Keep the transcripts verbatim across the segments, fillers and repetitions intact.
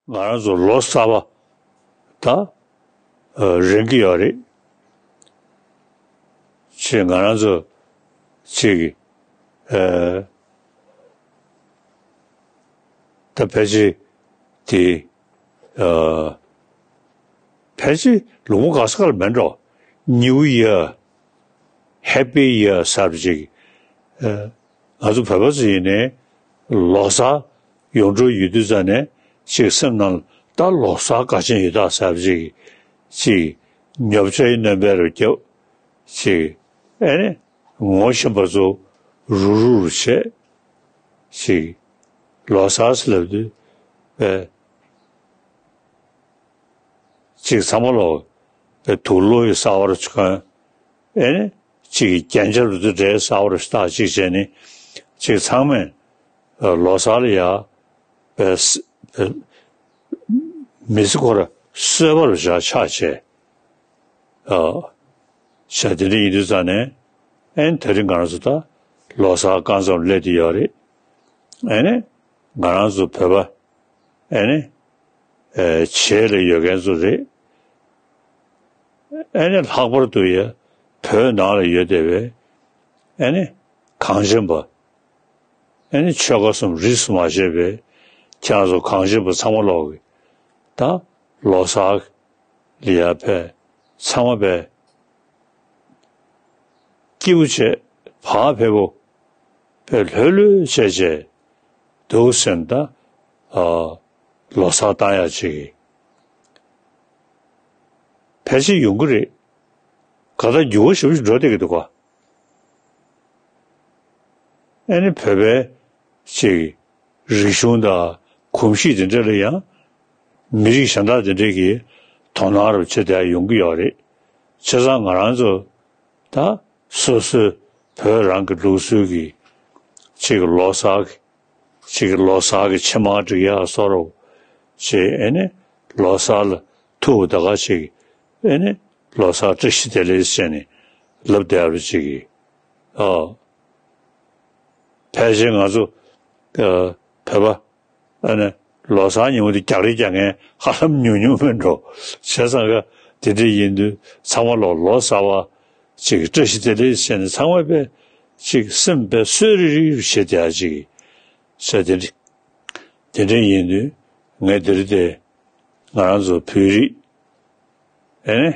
ང་རང་ཚོ་ལོ་གསར་པ་ད་རན་གྱི་ཡོད་རེད། ཅེས་ང་རང་ཚོ་ཅིག་ཨ་ད་ཕལ་ཆེར་དེ་ཨ་ཕལ་ཆེར་ལོ་ངོ་ག་ས་ག་ལ་མེད་འགྲོ། New Year, Happy Year ཟེར་བ་ཅིག་ཨ་ང་ཚོ་བོད་པ་ཚོ་ཡིན་ནའི་ལོ་གསར་ཡོང་འགྲོ་ཡོད་དུས་ཙ་ནས་ཅིག་སེམས་ནང་ད་ལོ་གསར་དགའ་ཆེན་ཡོད་ད་ཟེར་བ་ཅིག་ཅིག་ཉོ་ཆ་ཡི་སྣོན་པ་རུ་རྒྱབ་ཅིག་ཨེ་ནི་ངོ་ཤེས་པ་ཚོ་རུག་རུག་རུ་བྱས་ཅིག་ལོ་གསར་ཟེར་ལབ་དུས་ཨེ་ཅིག་ཚང་མ་ལོ་ཨེ་དུག་ལོག་གི་གསར་པ་རུ་ཆུ་ཁང་ཨེ་ནི་ཅིག་རྒྱན་ཆ་རུ་དུ་འདྲའི་གསར་པ་རུ་ཞིག་བཏགས་ཅིག་བྱས་ནི་ཅིག་ཚང་མས་ལོ་གསར་ལ་ཡ་པའི་མི་ཚེ་ཁོ་ར་གསོད་པ་རུ་བཞག་ཆགས་བྱས། ཨ་བྱས་དེ་འདྲ་ཡིན་དུས་ཙང་ནས་ཨེ་ནི་དེ་རིང་ང་རང་ཚོ་ད་ལོ་གསར་རྐང་ཙམ་སླེབས་བསྡད་ཡོད་རེད། ཨེ་ནི་ང་རང་ཚོ་བོད་པ་ཨེ་ནི་ཨེ་བྱེས་ལ་ཡོད་མཁན་ཚོ་རེད། ཨེ་ནི་ལྷག་པར་དུ་ཡ་བོད་ནང་ལ་ཡོད་བསྡད་པའི་ཨེ་ནི་གངས་ཅན་པ། ཨེ་ནི་ཆོལ་ཁ་གསུམ་རིས་སུ་མ་ཆད་པའི་ཁྱེད་རང་ཚོ་གངས་ཅན་པ་ཚང་མ་ལོག་གི་ད་ལོ་གསར་ལ་ཡ་ཕེབས་ཚང་མ་ཕེབས་སྐྱིད་པོ་བྱས་བག་ཕེབས་པོ་ཕེབས་ལྷོད་ལྷོད་བྱས་བྱས་འདུག་ཟེར་ན་ད་ཨ་ལོ་གསར་བཏང་ཡག་ཅིག་ཕལ་ཆེར་ཡོང་གི་རེད། ག་ད་འགྱུར་བ་ཞེ་པོ་ཞིག་འགྲོ་བསྡད་ཀྱི་འདུག་ག་ཨེ་ནི་བོད་པའི་ཅིག་རིག་གཞུང་དང་གོམས་གཤིས་དེ་འདྲ་ལ་ཡང་མི་རིགས་གཞན་དག་དེ་འདྲ་གིས་དོ་སྣང་རུ་བྱེད་བསྡད་ཡོང་གི་ཡོད་རེད། བྱས་ཙང་ང་རང་ཚོ་ད་སོ་སོའི་བོད་རང་གི་ལུགས་སྲོལ་གྱི་ཅིག་ལོ་གསར་གྱི་ཅིག་ལོ་གསར་གྱི་ཕྱེ་མར་སྒྲིག་ཡག་བཟོ་འདྲ་ཅིག་ཨེ་ནི་ལོ་གསར་ལ་ཐུག་ད་ག་ཅིག་ཨེ་ནི་ལོ་གསར་བཀྲ་ཤིས་བདེ་ལེགས་ཟེར་ནས་ལབ་བསྡད་པ་ཅིག་གིས་ཨ། ཕལ་ཆེར་ང་ཚོ་ཨ་བོད་པ་ཨ་ནི་ལོ་གསར་ཉིན་མོ་དེ་རྒྱག་རེས་རྒྱག་མཁན་ཧ་ལམ་ཉུང་ཉུང་མིན་འགྲོ། བྱས་ཙང་ཀ་དེ་འདྲ་ཡིན་དུས་ཚང་མ་ལོ་ལོ་གསར་བ་ཅིག་བཀྲ་ཤིས་བདེ་ལེགས་ཟེར་ནས་ཚང་མ་དཔེ་ཅིག་སེམས་དཔེ་གསོ་རིག་རིག་རུ་བྱེད་བསྡད་ཡག་ཅིག་བྱས་དེ་འདྲ་དེ་འདྲ་ཡིན་དུས་ངས་འདིར་དེ་ང་རང་ཚོ་བོད་རིགས་ཨེ་ནི་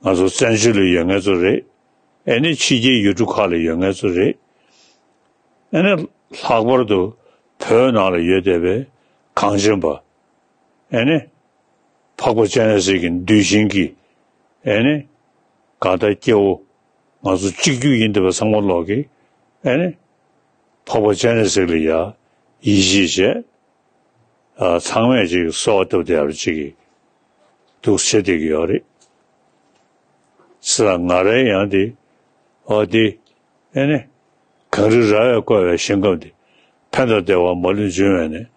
ང་ཚོ་བཙན་བྱོལ་ལ་ཡོད་མཁན་ཚོ་རེད། ཨེ་ནི་ཕྱི་རྒྱལ་ཡུལ་གྲུ་ཁག་ལ་ཡོད་མཁན་ཚོ་རེད། ཨེ་ནི་ལྷག་པར་དུ་བོད་ནང་ལ་ཡོད་བསྡད་པའི་གངས་ཅན་པ། ཨེ་ནི་འཕགས་པ་སྤྱན་རས་གཟིགས་ཀྱི་གདུལ་ཞིང་གི་ཨེ་ནི་གང་ལྟར་སྐྱེ་བོ་ང་ཚོ་གཅིག་གྱུར་ཡིན་བསྡད་པ་ཚང་མ་ལོག་གི་ཨེ་ནི་འཕགས་པ་སྤྱན་རས་གཟིགས་ལ་ཡ་ཡིད་ཆེས་བྱས། ཨ་ཚང་མས་ཅིག་གསོལ་བ་བཏབ་བསྡད་ཡག་ཅིག་འདུག་བྱེད་བསྡད་ཀྱི་ཡོད་རེད། ས་ང་རའི་ཡང་དེ་ཨོ་དེ་ཨེ་ནི་གངས་རི་ར་བས་བསྐོར་བའི་ཞིང་ཁམས་འདི། ཕན་དང་བདེ་བ་མ་ལུས་འབྱུང་བའི་གནས།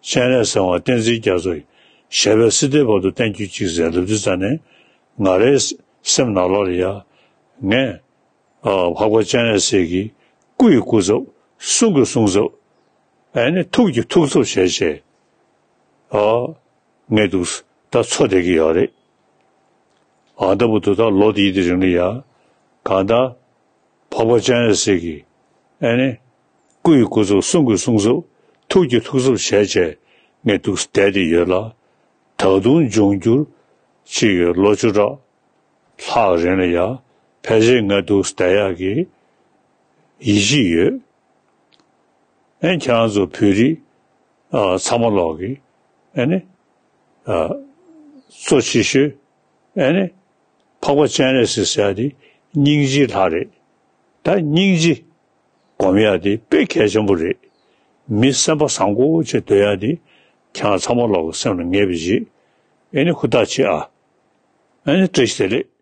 སྤྱན་རས་གཟིགས་དབང་བསྟན་འཛིན་རྒྱ་མཚོ་ཡི། ཞབས་པད་སྲིད་མཐའི་བར་དུ་བརྟན་གྱུར་ཅིག་ཟེར་ལབ་དུས་ཙ་ནས་ང་རའི་སེམས་ནང་ལོགས་ལ་ཡ་ངས་ཨ་འཕགས་པ་སྤྱན་རས་གཟིགས་ཀྱི་སྐུ་ཡི་སྐུ་ཚབ་གསུང་གི་གསུང་ཚབ་ཨེ་ནི་ཐུགས་ཀྱི་ཐུགས་ཚབ་བྱས་བྱས་ཨ་ངས་འདུག་ད་འཚོ་བསྡད་ཀྱི་ཡོད་རེད། ཨ་ད་བུ་དུ་ད་ལོ་དེའི་དེ་རིང་ལ་ཡ་གང་ལྟར་འཕགས་པ་སྤྱན་རས་གཟིགས་ཀྱི་ཨེ་ནི་སྐུ་ཡི་སྐུ་ཚབ་གསུང་གི་གསུང་ཚབ་ཐུགས་ཀྱི་ཐུགས་ཚབ་བྱས་བྱས་ངས་འདུག་བསྡད་དེ་ཡོད་ལ། ད་དུང་འབྱུང་འགྱུར་ཅིག་གི་ལོ་བཅུ་ཕྲག་ལྷག་རིང་ལ་ཡ་ཕལ་ཆེར་ང་འདུག་བསྡད་ཡག་གི་ཡིད་ཆེས་ཡོད། ཨེ་ཁྱེད་རང་ཚོ་བོད་རིགས་ཨ་ཚང་མ་ལོག་གི་ཨེ་ནི་ཨ་གཙོ་ཆེ་ཤོས་ཨེ་ནི་འཕགས་པ་སྤྱན་རས་གཟིགས་ཟེར་ཡག་དེ་སྙིང་རྗེའི་ལྷ་རེད། ད་སྙིང་རྗེ་སྒོམ་ཡག་དེ་དཔེ་གལ་ཆེན་པོ་རེད། མི་སེམས་པ་བཟང་པོ་བྱས་སྡོད་ཡག་དེ་ཁྱེད་རང་ཚང་མ་ལོག་གི་སེམས་ལ་ངེས་པ་བྱེད། ཨེ་ནི་ཧུར་ཐག་བྱེད་ཨ། ཨེ་ནི་བཀྲ་ཤིས་བདེ་ལེགས།